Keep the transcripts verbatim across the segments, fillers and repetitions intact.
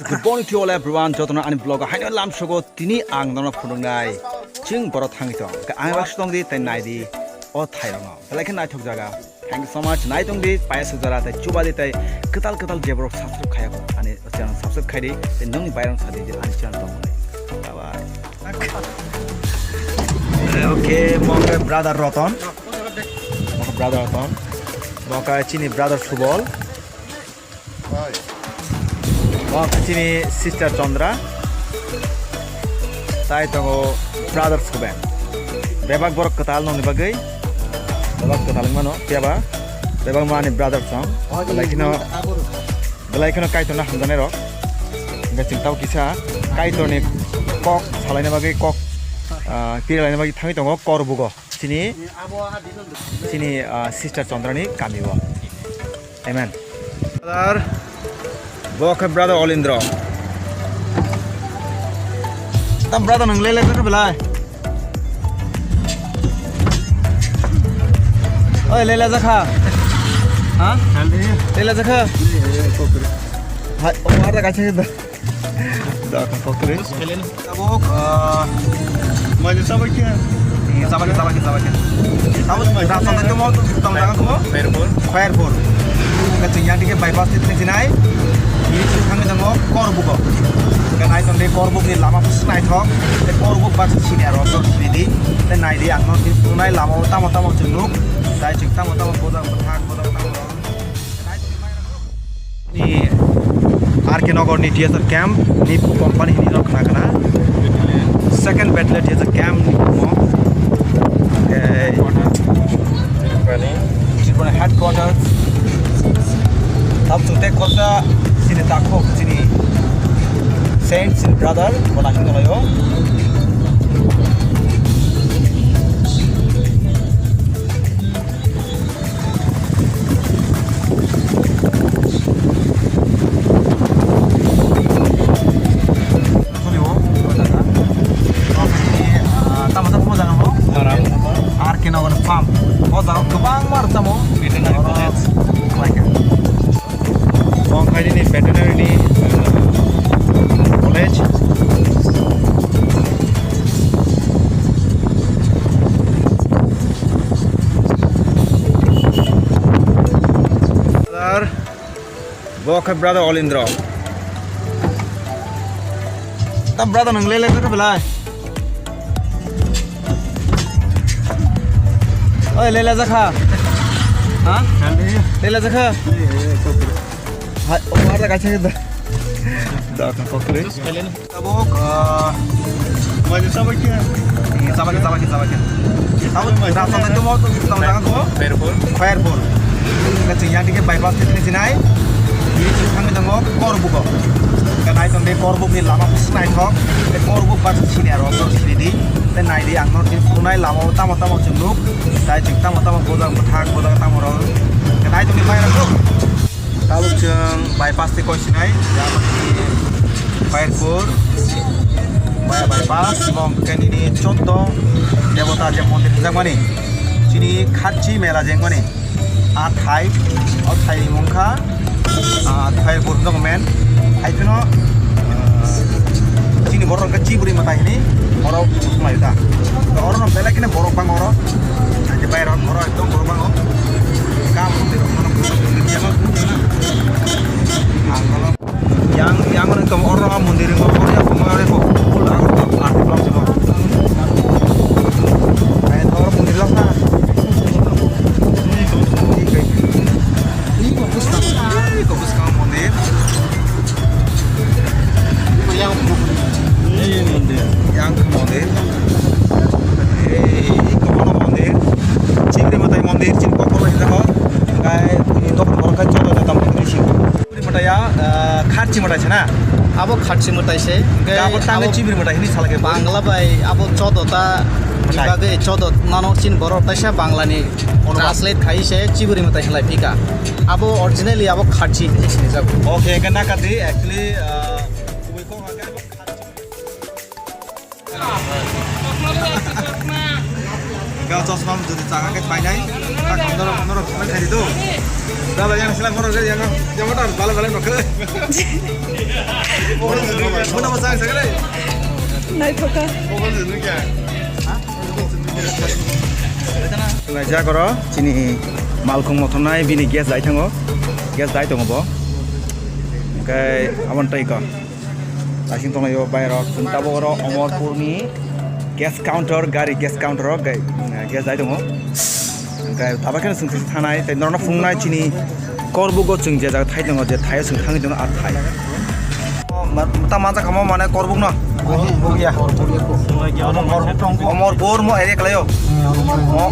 Good morning to all everyone, jotono ani vlog haino lamsogo tini ang nono phunuknai chwng boro thangwi tong. Ang rak sitong di tei nai di o thairokno. Belai khe naithok jaga. Thank you so much. Nai tong di, payasuk jara tei chuba di tei kwtal kwtal je borok subscribe khaya kho ani channel subscribe khai di tei nongni bairang sa di ani channel tong. Bye bye. Okay, mo brother Roton. Mo brother Roton. Mo chini brother Subol. Bo khe chini sister Chandra, tai tongo brother Suben. Bebak borok kwtal nongni bagwi, bebak kwtal wngmano, phiya ba bebak mani brother song. Belai kheno, belai kheno Kaitorno hamjaknai rok. Hingke chwng tabo kisa Kaitorni kok salaina bagwi kok, ah, piralaina bagwi thangwi tongo Korbugo. Chini, chini, ah, sister Chandrani kami o. Amen. Brother, bo khe brother Olindro. Tam brother nwng lele khe belai. Oi, lele jakha. Ha? Lele jakha. Hai, o ada kaisa. Tabuk, ah, mai sabak ya. Sabak, sabak, sabak. Tabuk, rasta tong mo, tong jaga ko? Khairpur. Khairpur. Ka chingya dige bypass tip sinai. Ini thangwi tongo Korbugo. Ka nai tong de Korbuk ni lama pus nai thok. Te Korbuk bus sini aro to sini di. Te nai di ang no di tunai lama tamo tamo chunuk. Tai ching tamo tamo boda boda tamo tamo. Ni R K Nagar ni T S R camp ni company hini no khna khna. Second battalion T S R camp ni mo. Okay. Tripura headquarters. Tab chute khorsa sini takho sini. Saints brother bona hino layo. Tamo tamo mo jaga mo? R K Nagar farm. O jaga kwbangma rwchamo. Veterinary college. Bongkhaini ni veterinary ni, uh, college. Brother, bo khe brother Olindro. Tam brother nwng lele khe belai. Oi, lela jakha. Ha? Lela jakha. Hai, o ada kaisa da. Da ka kokre. Tabuk, ah, mai sabak ya. Sabak, sabak, sabak. Tabuk, rasta tong mo, tong jaga ko? Khairpur. Khairpur. Ka chingya dige bypass tip sinai. Ini thangwi tongo Korbugo. Ka nai tong de Korbuk ni lama pus nai thok. Te Korbuk bus sini aro to sini di. Te nai di ang no tin phunai lama o tamo tamo chwng nuk. Tai chwng tamo tamo bojak bwthak bojak tamo rok. Te nai tongni bai rok nuk. Tabuk chwng bypass tei koi sinai. Khairpur. Maya bypass. Bong khe nini choddo debota je mondir hwnjakmani. Chini Kharchi mela jengmani. A thai, o thai ni mung kha, ah, thai burno men. Hai phano, ah, chini borok khe chibri mwtai hini, borok mai ta. To oro no belai kheno borok bang oro. Hai je bai rok oro ekdom borok bang o. Kam te rok no. Ang no. Yang, yang orang kamu orang kamu diri kamu orang yang kamu orang yang kamu pulang pulang semua. Kayak orang pun bilang nah. Ini bagus kan? Ini bagus kamu mondir. Yang mondir. Yang mondir. Eh, ini kamu mondir. Cibri matai mondir, cibri kokol ini kau. Kayak ini dokter orang kan jodoh datang dari sini. Chibri mwtai ya, ah, Kharchi mwtai se na? Abo Kharchi mwtai se. Hingke abo tangwi abo Chibri mwtai hini salai khe bo? Bangla bai abo chodo ta mwtai. Bagwi chodo nano chin borok taisa Bangla ni Onubad. Translate khai se Chibri mwtai salai phika. Abo originally abo Kharchi hini sini jago. Okay, hingke nakati actually, ah, kubui kok hingke abo Kharchi. Ga chosma jodi chaga khe painai, ta kham norok, norok kham khaidi do. Da ba yang sila khoro ga yang, yang ta bala bala nokhe. Naithoka. Laijak oro chini malkhung mothornai bini gas dai thango. Gas dai tongo bo. Hwnkhe aboni tei kok. Asing tonglaio bairok, chwng tabuk oro Omorpurni gas counter, gari gas counter o ga-, gas dai tongo. Hwnkhe tabuk kheno chwng thanai, tei norokno phunuknai chini Korbugo chwng je jaga thai tongo, je thaio chwng thangwi tongo, a thai. O, ma-, ta mansa kamo mane Korbuk no? Bugia. Omorpur mo area kalaio. Mo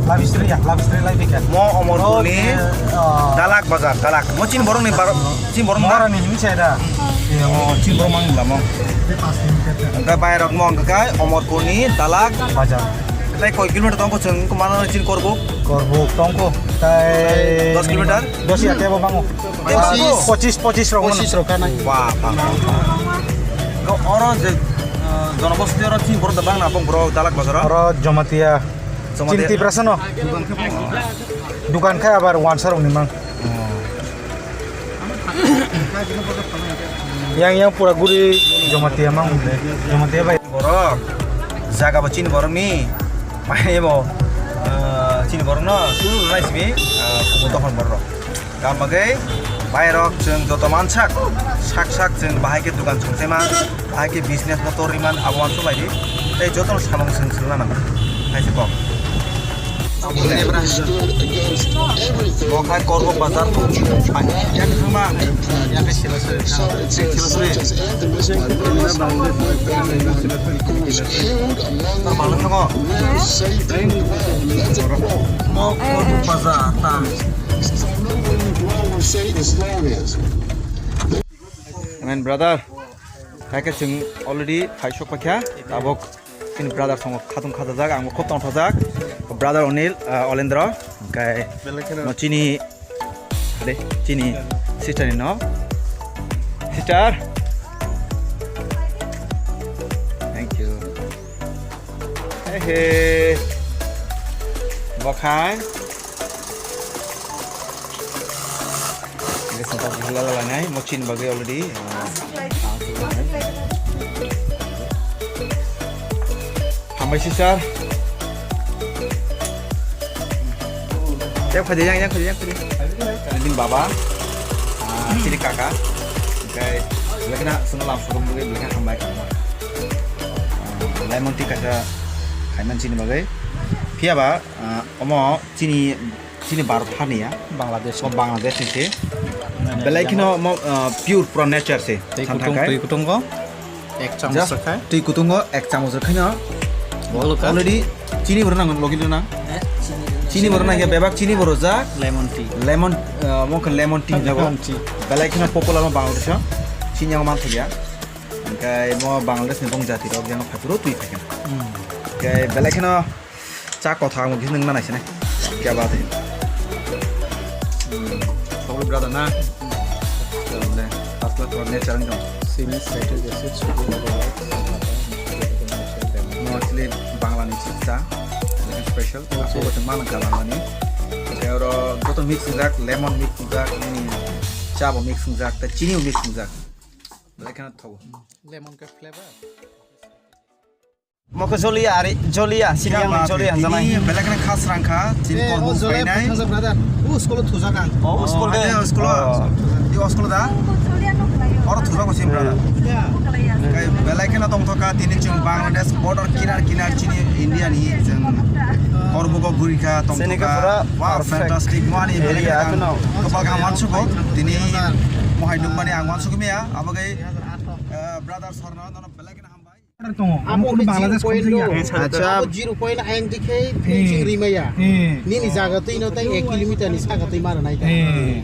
love history ya, love history lai bikha. Mo Omorpurni Dalak bazar, Dalak. Mo chini borokni baro-, Chini borok Mara ni himi sai da. Oh, chini borok mang lamo. Hwnkhe bairok mo hwnkhe Omorpurni Dalak bazar. Tai koi kilometer tongkho chwng mano chini Korbuk? Korbuk tongkho. Tai dos kilometer? Dos ya tebo bango. Tebo bango? Pochis, pochis rok mano. Pochis rok kanai. Wah, wah, wah. Go oro je, eh, jonobosti oro chini borok da bang na bong borok Dalak bazar o? Oro Jamatia. Jamatia. Chini Tiprasa no. Dukan khai abar wansa rok ni mang. Yang, yang pura guri Jamatia mang, Jamatia bai. Borok jaga bo chini borok ni, mai bo, eh, chini borok no tulu nai simi, eh, kubo dohor borok. Kam bagwi bairok chwng joto mansak, sak sak chwng bahai khe dukan chwng tema. Bahai khe business no torwi man abo uansuk lai di. Tei jotono samung chwng swrwngna nango. Hai se kok. Bo khai Korbuk bazar. Yang thangma. Yang khe sila sila. Sila sila. Tar balo thango. Mo Korbuk bazar ta. Amen, brother. Hai khe chwng already phai sok paikha. Tabuk chini brother songo khatung khajajak, ang bo khub tongthokjak. Brother Onil, ah, Olendro, hwnkhe no chini, de, chini sister ni no. Sister. Thank you. Hey, hey. Bo khai. Ini sempat gula lalai nai, mo chini bagwi already. Hambai sister. Yang khadi, yang, yang khadi, yang khadi. Ini baba. Ah, chini kaka. Oke. Belakang sana langsung dulu, belakang hambai kaka. Ah, lemon tea kaka. Kaiman chini bagwi. Phiya ba, ah, omo chini, chini Bharat hani ya. Bangladesh. Omo Bangladesh ni se. Belai kheno omo, ah, pure pura nature se. Twi kutung, twi kutung go. Ek chamus rwkha. Twi kutung go ek chamus rwkha no. Already chini bo rwnang logi rwnang. Chini bo rwnang ya bebak chini bo rwjak. Lemon tea. Lemon, ah, omo khe lemon tea jago. Lemon tea. Belai kheno popular omo Bangladesh o. Chini omo manthogo ya. Hwnkhe mo Bangladesh ni bong jati rok jeno phaifuru twi phaikha. Hwnkhe belai kheno cha kotha ang kisa nwng manai sinai. Kya baat hai. Sorry brother na. Tole, asla tor nature ang dong. Simi citric acid, sodium chloride. No, actually Bangla ni chiksa. Lekin special. Aku betul mana Bangla ni. Kaya oro joto mix jak, lemon mix jak, ini cha bo mix jak, ta chini mix jak. Belai kheno thogo. Lemon ka flavor. Mokhe joliya ari, joliya, sini yang joliya, janai. Belai kheno khas rangkha, chini Korbuk phainai. Thangsa brother. U school thujak ang. Oh, school de. School. Di school da. Oro thujak ko sim brother. Kai belai kheno tongthoka, tini chwng Bangladesh border kinar kinar chini India ni chwng Korbugo gurikha tongthoka. Wow, fantastic. Mani belai kheno. Kopal kaham wansukgo. Tini mohai nukmani ang wansukmiya. Abogai, eh, brother Sarno, nono belai kheno hambai. Order tongo. Amo kunu Bangladesh kong thangya. Acha. Abo zero point ayang dikhe finishing rimaya. Nini jaga twi no tai ek kilometer ni saka twi mara nai ta.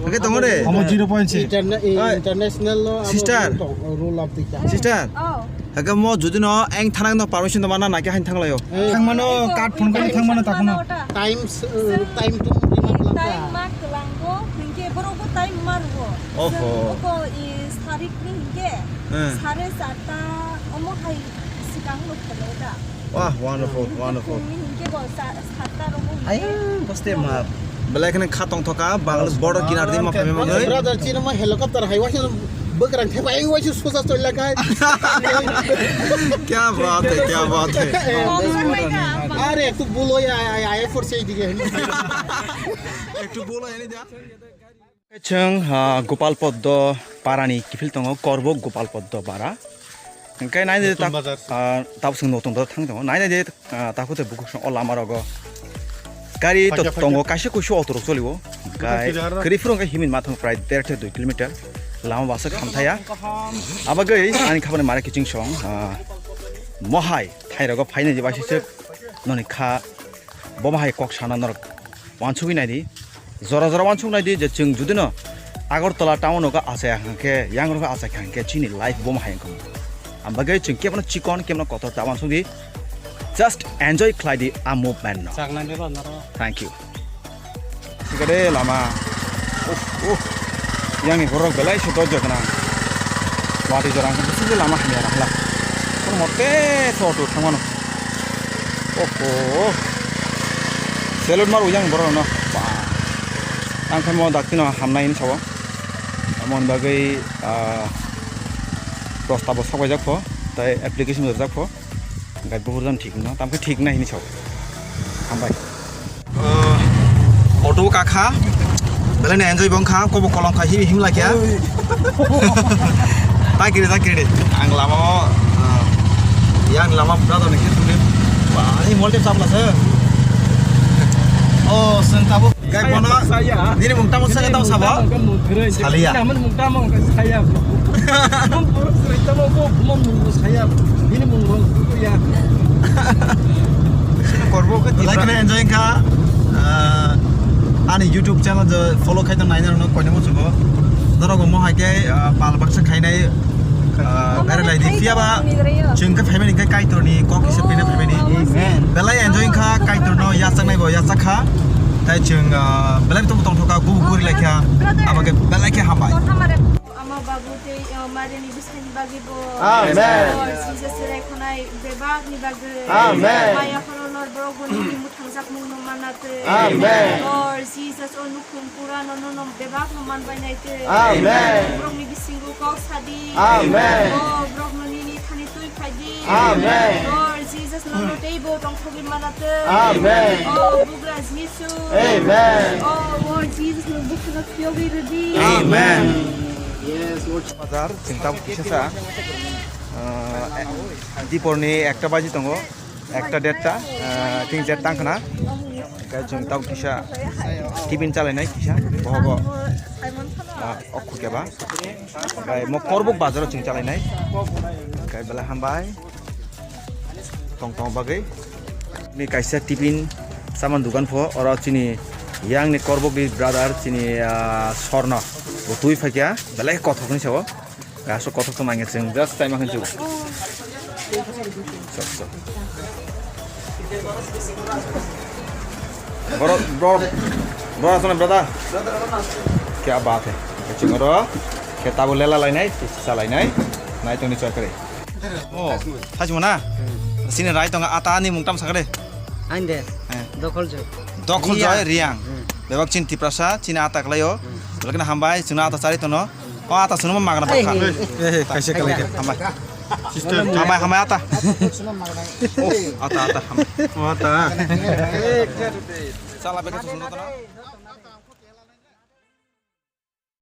Oke tongo de. Amo zero point se. Interna-, international lo abo sister. Roll up dikha. Sister. Oh. Hake mo jodi no eng thanang no permission no mana nake hain thanglayo. Thangmano card phone kali thangmano takuno. Times, uh, time to rimang lang ta. Time mak langgo, hingke borok bo time margo. Oho. Oko i sarik ni hingke. Sare charta omo hai sikang no kholo da. Wah, wonderful, wonderful. Ni hingke bo sa-, satta romo hingke. Ayang, boste ma. Belai kheno kha tongthoka, Bangladesh border kinar di ma phaima bagwi. Brother, chini ma helicopter hai wa Bwkrang thepai waisa soja choila khai. क्या बात है, क्या बात है। Are, ek tu bolo ya, ya, ya, for sei dige. Ek tu bolo ya, ni ja. Chwng, ah, Gopal Poddo parani kiphil tongo, Korbok Gopal Poddo para. Hwnkhe nai de Notun tak, bazar. Ah, tabuk chwng notun bazar thang tongo. Nai de, ah, takhuk tei bukhuk song o lama rogo. Gari to Phakya, phakya. Tongo, kaisa kuisu auto rok cholio. Bukhuk Gai sida haro. Kwrwi phuru hwnkhe himit ma thang prai der thek dui kilometer. Lama basa khamthaya. Abagwi ani khabani mara kiching song, ah, mohai thai rogo phainai je baisisek noni kha. Bo bahai kok sana norok wansugwi naidi. Jora jora wansuk naidi je chwng judino Agartala town o achai hwnkhe, yang rok achai kha hwnkhe chini life bo bahai wngkha. Ang bagwi chwng kebono chikon, kebono kotor ta wansukdi. Just enjoy khlaidi a movement no. Chaknani rw naro. Thank you. Sikade lama. Uff, uff. Yang ni borok belai se dojjo gwnang. Wati jora hwnkhe bisi lama hamya rwkha. Kono mote se auto thangmano. Oho. Salute mar uyang borok no. Ba. Ang khe mo dakti no hamnai hinwi sao. Amon bagwi, ah, prosta bo sok paijak pho, tai application bo rijak pho. Gai buhur jan thik no, tam khe thik nai hinwi sao. Hambai. Auto o kakha, belai no enjoy bo wngkha, kobo kolom kha, him him laikha. Takiri, takiri. Ang lama o, ah, yang lama brother ni khe tuli. Ba, ani molte chapla se. Oh, seng tabo. Gai bono, nini mung tamo saka tamo sabo? Saliya. Namun mung tamo saya. Mung puruk sering tamo ko, mung mung saya. Nini mung mung ya. Korbo ke like na enjoy ka. Ah, ani YouTube channel je follow khai tong naina no koine mo chugo. Norok mo hai ke, ah, pal baksa khainai, ah, bere lai di. Phiya ba chwng khe phaimani khe Kaitorni kok kisa pina phaimani. Amen. Belai enjoy kha, Kaitorno yachaknai bo yachak kha. Tai chwng, ah, belai tong tong thoka, gu guri lai kha. Abo khe belai khe hambai. Ama babu tei, ah, Marini bisini bagwi bo. Amen. Lord Jesus rai khonai bebak ni bagwi. Amen. Maya khoro Lord borok bo nini muthangjakmung no manatwi. Amen. Lord Jesus o nukhung pura no no no bebak no manbai naitwi. Amen. Borok ni bisingo kok sadi. Amen. O borok no nini thani twi phaidi. Amen. Lord Jesus no no tei bo tongthogwi manatwi. Amen. O bugra Jisu. Amen. O Lord Jesus no bukhno phiyogwi rwdi. Amen. Yes, Lord. Bazar, chwng tabuk kisa sa. Ah, diporni ekta baji tongo, ekta derta, ah, ting jet tang khna. Hwnkhe chwng tabuk kisa tiffin chalainai kisa, bohogo, ah, okhu keba. Bai mo Korbok bazaro chwng chalainai. Hwnkhe belai hambai. Tong tong bagwi. Ni kaisa tiffin saman dukan pho, oro chini yang ni Korbok ni brother chini, ah, Sorno. Bo twi phaikya, belai kothok ni sao. Aswk kothok tong nangya chwng just time akhn chwng. Sok, sok. Bro, bro, bro, asana brother. Kya baat hai? Chwng oro khe tabuk lela lainai, tisa lainai. Nai tongni choi kare. Oh, hajmo na? Sini rai tonga ata ni mungtam sakare. Ainde. Eh. Dokhol joi. Dokhol joi Riang. Riang. Hmm. Bebak chin Tiprasa, chini ata kalaio. Hmm. Belakna hambai, chuna ata chari tono. Oh, ata sunuma magna bakha. Eh, eh, kaisa kalai khe. Hambai. Sister, hambai, hambai ata. Oh, ata, ata, hambai. Oh, ata. Sala beka sunuma tono.